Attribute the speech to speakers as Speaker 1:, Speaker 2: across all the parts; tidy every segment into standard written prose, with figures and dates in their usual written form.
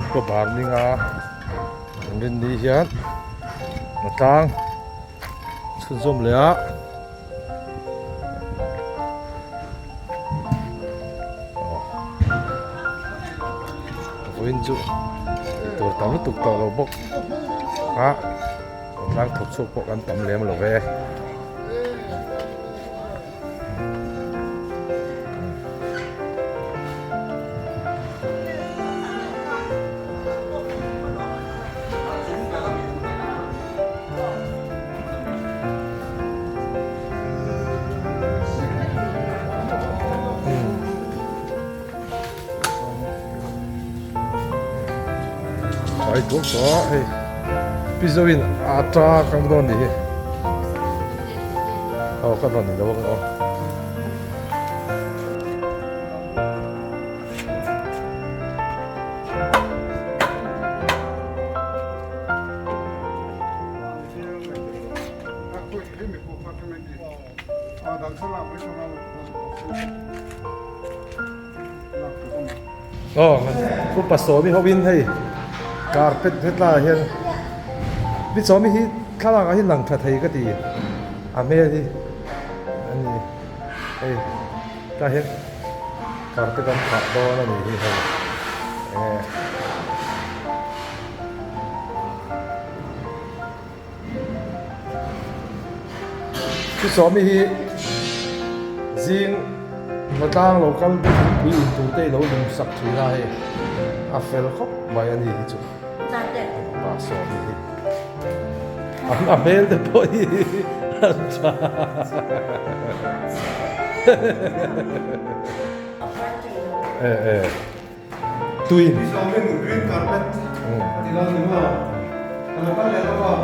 Speaker 1: October ni nga an rin ni hian hnatlang chhunzawm leh a. Vawiin chu eitur tam lutuk tawh lo bawk a hnatlang thawk chhuak pawh kan tam lem lo ve. Ai tuak tawh hei Pizo in ata kang dawn ni hi aw ka rawn ni lo ang aw. Aw upa sawmi ho in hei carpet hetlaiah hian mi sawmi hi thlalak ah hian lang tha thei ka ti a hmel hi a ni hei tlaiah hian carpet an phah dawn a ni hi hei enge. Sawmi hi zing hnatlang lo kal thingpui in tur te i lo lum sak thin a hei a fel khawp mai a ni hi chu pa sawmi hi a hmel te pawh hi a tha e e tui
Speaker 2: green carpet a ti lo ni maw ka lo kal leh lawk aw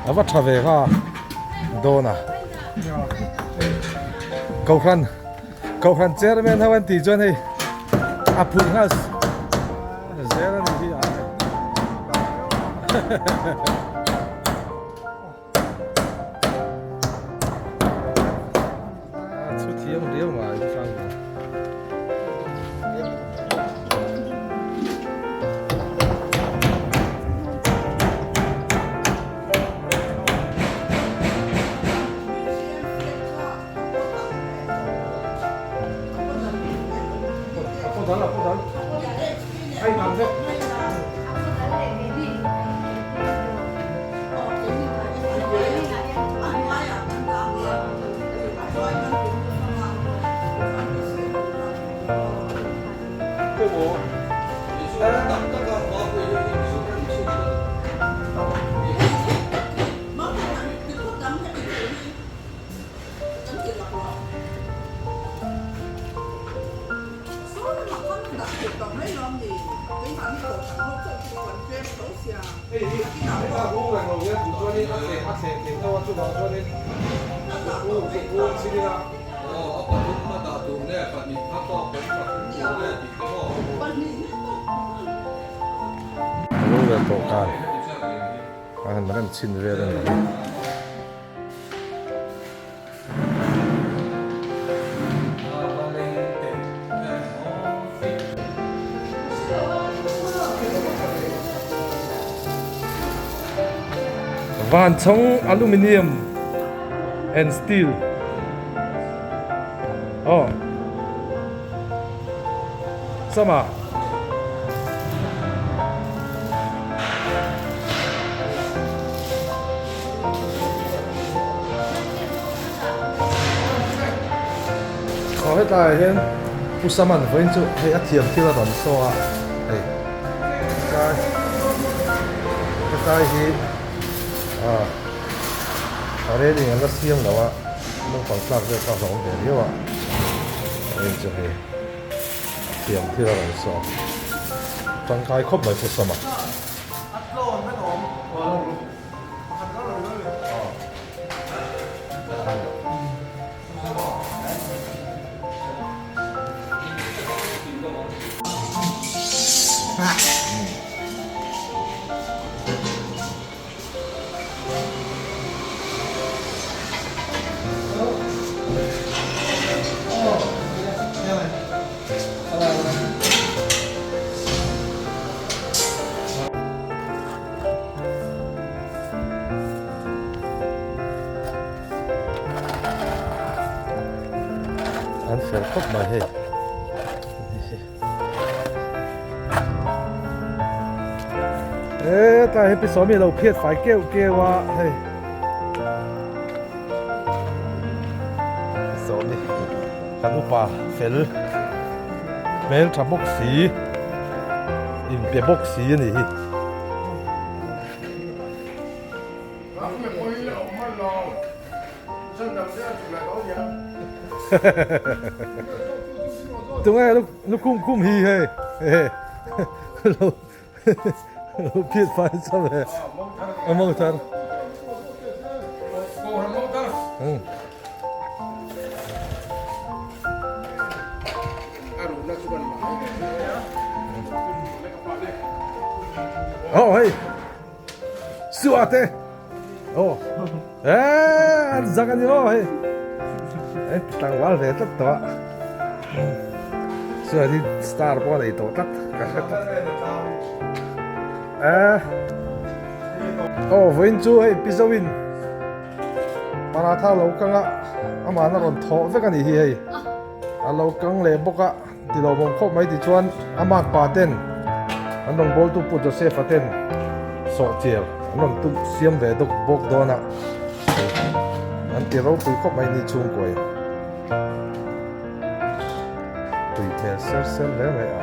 Speaker 1: A va tha ve kha dawn a Kohhran Kohhran chairman ho an tih chuan hei a phulh nghal zel a ni hi a. Chu thiam riau mai hrang lo. Rorel dawhkan a han rem chhin vel a ni hi. Vanchhawng aluminium and steel aw sama. Aw hetlaiah hian Pu Saman vawiin chu hei a thiam thil a rawn saw a hei hetlai hetlai hi ah a railing an la siam lo a naupang tlak vel kha a hlawm ve viau a vawiin chu hei a thiam thil a rawn saw tangkai khawp mai Pu Sama. khawp mai hei. E tlai hi pi sawmi lo phiat fai keuh keuh a hei. Pi sawmi kan upa fel hmel tha bawk si inpe bawk si a nih hi. Tunge lukhum khum hi hei lo lo phiat fai chauh e a mawng thar Oh hei Suah te Oh Eh an zak ani maw hei Eh tlangval ve tlat tawh a Suah hi star pawh a nei tawh tlat ka hre tlat Eh Oh vawiin chu hei pi Zoin paratha lo kang a amahna rawn thawh vek a nih hi hei a lo kang leh bawk a. Ti lo vawm khawp mai tichuan a mark pa ten an rawn bawltu Pu Joseph-a ten sawhchiar an rawn tum siam ve dawk bawk dawn a, an ti ropui khawp mai ni chhungkuai tui hmel ser ser hle mai a.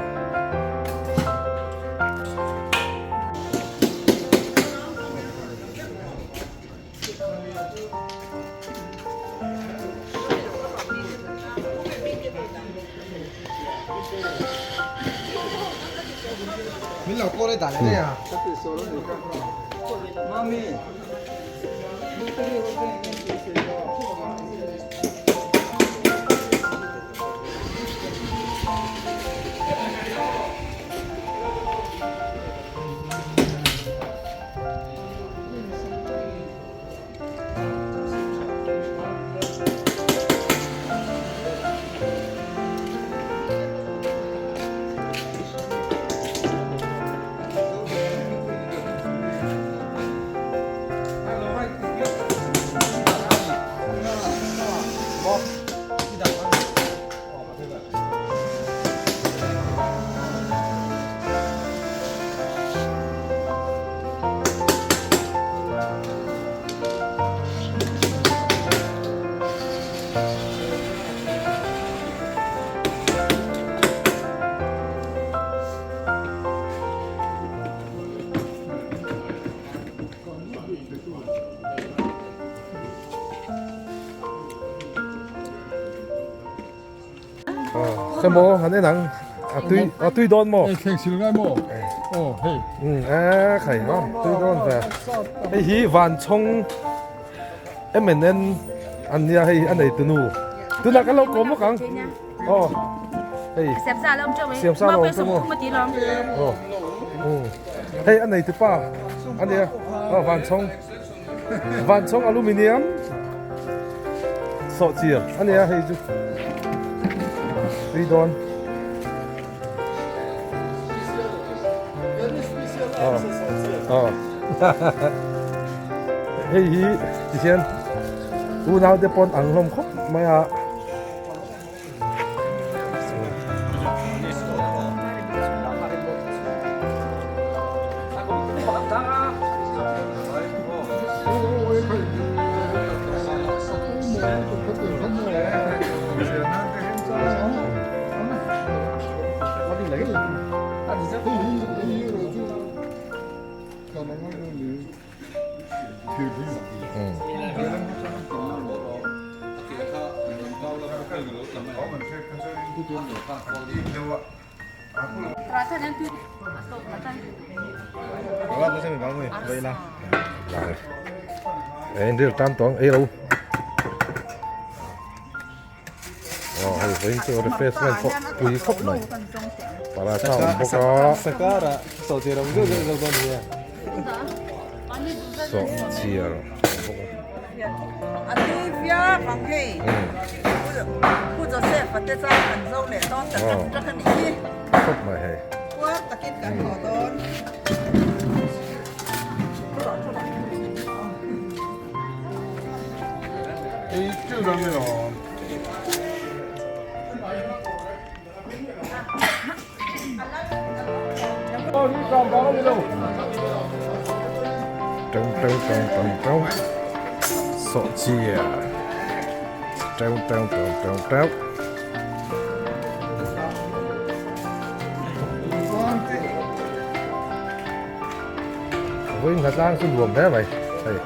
Speaker 1: Khe maw han en ang a tui a tui dawn maw
Speaker 3: Hei thleng sil ngai maw aw hei
Speaker 1: um a khai maw tui dawn ve hei hi vanchhawng M&N an nia hei a nei tunu tunah kan lo kawm bawk ang aw hei
Speaker 4: Siam sa lo awm
Speaker 1: siam sa lo awm teuh maw aw um hei a nei tupa a nia aw vanchhawng Vanchhawng aluminium sawhchir a nia hei chu tui dawn aw aw hei hi tihian unau te pawn ang hlawm khawp mai a. Ril tan tawng ei lo aw hei vawiin chu refreshment pawh pui khawp mai paratha a awm bawk a sawhchiar a awm bawk a khawp mai hei. Teuh teuh teuh teuh teuh sawhchia teuh teuh teuh teuh teuh. Vawiin hlatlang chu nuam hle mai hei.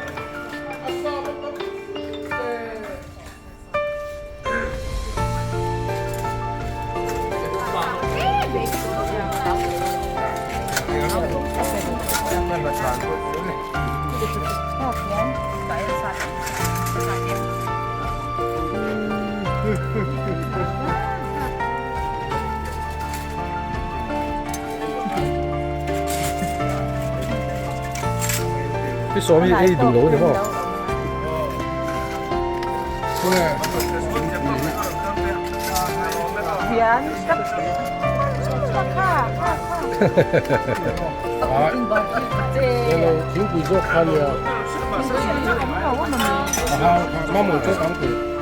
Speaker 1: Pi Sawmi ei duh lo a ni maw?
Speaker 3: Thingpui zawk kha nia. Mamawh chu tam thei.